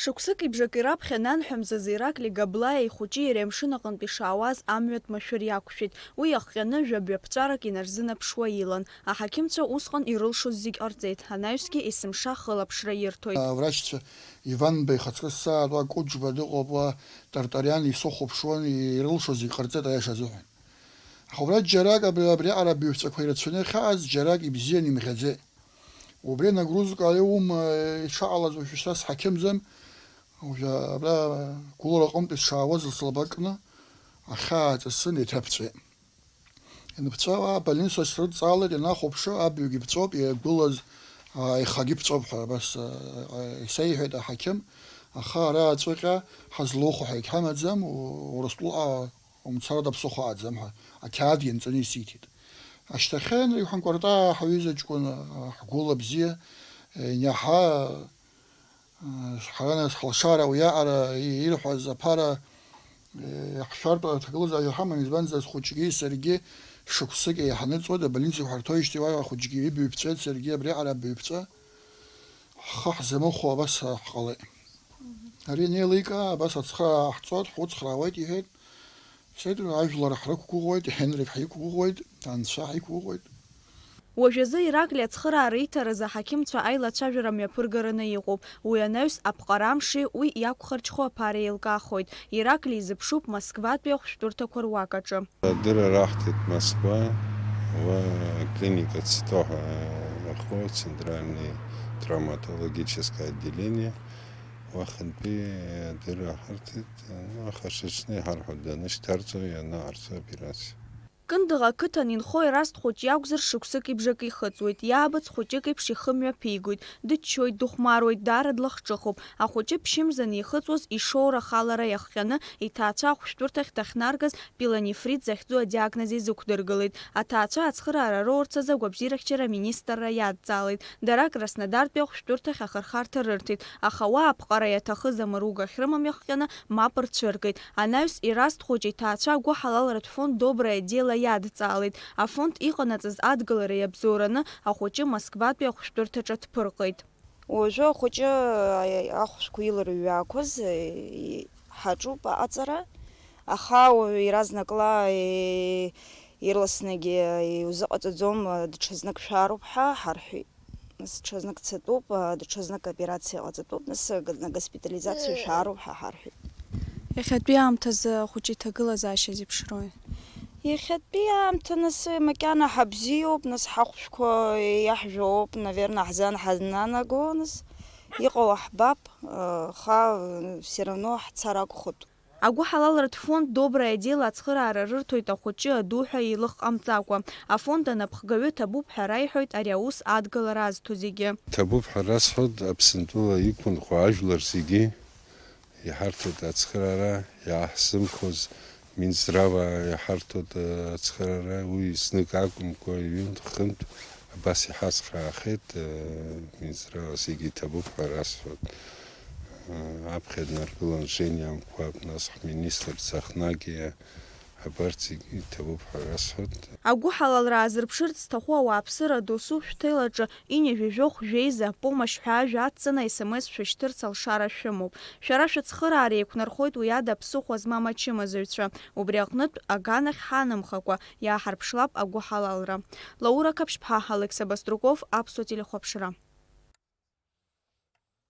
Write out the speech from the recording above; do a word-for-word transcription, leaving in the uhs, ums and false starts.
Шықәсыки бжаки раԥхьа нанҳәа мзазы Ираклиа Габлаиа ихәыҷи иареи амшын аҟынтә ишаауаз амҩатә машәыр иақәшәеит. Уи иахҟьаны жәа-бҩа ԥҵәарак инарзынаԥшуа илан. Аҳақьымцәа усҟан ирылшоз зегь ҟарҵеит, анаҩсгьы есымша хылаԥшра ирҭоит. Аврачцәа Иванба ихаҵкы сцааит, уа Кәыџьба дыҟоуп, уа Тартариан исыхәаԥшуан, ирылшоз зегь ҟарҵеит аиаша азыҳәан. Аха убра џьарак абри, абриаҟара абаҩԥҵәақәа ирацәаны иахьааз, џьарак ибзиан имӷьаӡеит. Убри нагрузка аиума, ишаҟалаз уажәшьҭа сҳақьымӡам, уажәы абра гәылара аҟынтәи сшаауаз ласла бакны ахьаа ҵысын иҭаԥҵәеит. Ианԥҵәа, абольница срыдҵаалеит, ианахәаԥшы, абаҩгьы ԥҵәоуп, игәылаз, а, аихагьы ԥҵәоуп ҳәа абас, а, а, исеиҳәеит аҳақьым, аха ара аҵәыҟьа ҳазлоухо ҳәа егьҳамаӡам, у-, Урыстәылаҟа умцар ада ԥсыхәа ааӡам ҳәа ақьаад ианҵаны исиҭеит. Ашьҭахьы Енрик Ҳәынкәарта ҳаҩыза ҷкәын, а, ҳгәыла бзиа, ианиаҳа, Ҳара нас ҳалшара уиаҟара ирҳәаз аԥара, э, иаҳшәартә аҭагылазаашьа ҳамам, избанзар, схәыҷгьы саргьы шықәсык еиҳаны ҵуеит, абольница иҳарҭоижьҭеи уа ахәыҷгьы ибаҩԥҵәеит, саргьы абриаҟара абаҩԥҵәа, ҳхы ҳзамыхәо абас ҳҟалеит. Ари анеиликаа, абас ацхыраара ҳҵоит, ҳуцхраауеит, иҳәеит. Сеидра, ажәлар ҳрықәгәыӷуеит, Ҳенрик ҳиқәгәыӷуеит, Анцәа ҳиқәгәыӷуеит. Уажәазы Ираклиа ацхыраара иҭаразы аҳақьымцәа аилацәажәара мҩаԥыргараны иҟоуп. Уи анаҩс аԥҟарамши уи иақәхарџьхо аԥареи еилкаахоит. Ираклиа изыԥшуп Москватәи ахәшәтәырҭақәа руак аҿы. Адырра раҳҭеит Москва, уа клиника Цито ҳәа ахоу, центральный травматологическое отделение. Уахынтәи адырра ҳарҭеит, ну, аха шаҽны иҳарҳәоит, данышьҭарҵо ианаҟарҵо аоперациа. Кындыӷ ақыҭан инхо Ераст хәыҷ иакәзар, шықәсыки бжаки ихыҵуеит, иаабыц хәыҷык еиԥш ихы мҩаԥигоит, дыччоит, дыхәмаруеит, даара длахҿыхуп. Ахәыҷы ԥшьымзаны ихыҵуаз ишоура ахалара иахҟьаны, иҭаацәа ахәшәтәырҭахь дахьнаргаз пилонефрит захьӡу адиагноз изықәдыргылеит. Аҭаацәа ацхыраара роурц азы агәабзиарахьчара аминистрра иадҵаалеит. Дара Краснодартәи ахәшәтәырҭахь ахырхарҭа рырҭеит, аха уа аԥҟара иаҭахыз амыруга ахьрымам иахҟьаны мап рцәыргеит. Анаҩс Ераст хәыҷ иҭаацәа агәыҳалалратә фонд Доброе дело иадҵаалеит. Афонд иҟанаҵаз адгылара иабзоураны ахәыҷы Москватәи ахәшәтәырҭаҿы дԥырҟеит. Уажәы ахәыҷы ахәшәқәа иларыҩаақәаз ҳаҿуп аҟаҵара, аха уаҩ иаразнакла ирласныгьы иузыҟаҵаӡом, даҽазнык шәаароуп ҳәа ҳарҳәеит. Нас ҽазнык цатәуп, а, даҽазнык операциа ҟаҵатәуп, нас, а, га-, на госпитализациа шәаароуп ҳәа ҳарҳәеит. Иахьатәи аамҭазы ахәыҷы иҭагылазаашьа зеиԥшрои? Иахьатәи аамҭа, нас, макьана ҳабзиоуп, нас, ҳахәшәқәа иаҳжәоуп, наверное, ҳзан ҳазнанаго, нас, иҟало ҳбап, а, аха, все равно ҳцар акәхоит. Агәыҳалалратә фонд Доброе дело ацхыраара рырҭоит ахәыҷы аду ҳәа еилых ҟамҵакәа. Афонд анапхгаҩы ҭабуп ҳәа раиҳәоит ари аус адгылара азҭо зегьы. Ҭабуп ҳәа расҳәоит Аԥсынтәыла иқәынхо ажәлар зегьы. Иҳарҭоит ацхыраара, иааҳзымхоз Минздрава иҳарҭоит, э, ацхыраара, уи знык акәымкәа, ҩынтә-хынтә абас иҳацхраахеит, э, Минздрава зегьы иҭабуп ҳәа расҳәоит. Э, аԥхьа днаргылан Жени Амқәаб, нас ҳминистр Цахнагиа, абарҭ зегьы иҭабуп ҳәа расҳәоит. Агәыҳалалра аазырԥшырц зҭаху ауааԥсыра досу шәҭелаҿы Иня жәа-жәохә жәеиза, помощь ҳәа ажәа адҵаны, S M S шәышьҭырц алшара шәымоуп. Шәара шәыцхыраара еиқәнархоит уи ада ԥсыхәа змам ачымазаҩцәа. Убри аҟнытә аганахь ҳанымхакәа, иааҳарԥшлап агәыҳалалра. Лаура Қаԥшьԥҳа, Алықьса Баструков, Аԥсуа телехәаԥшра.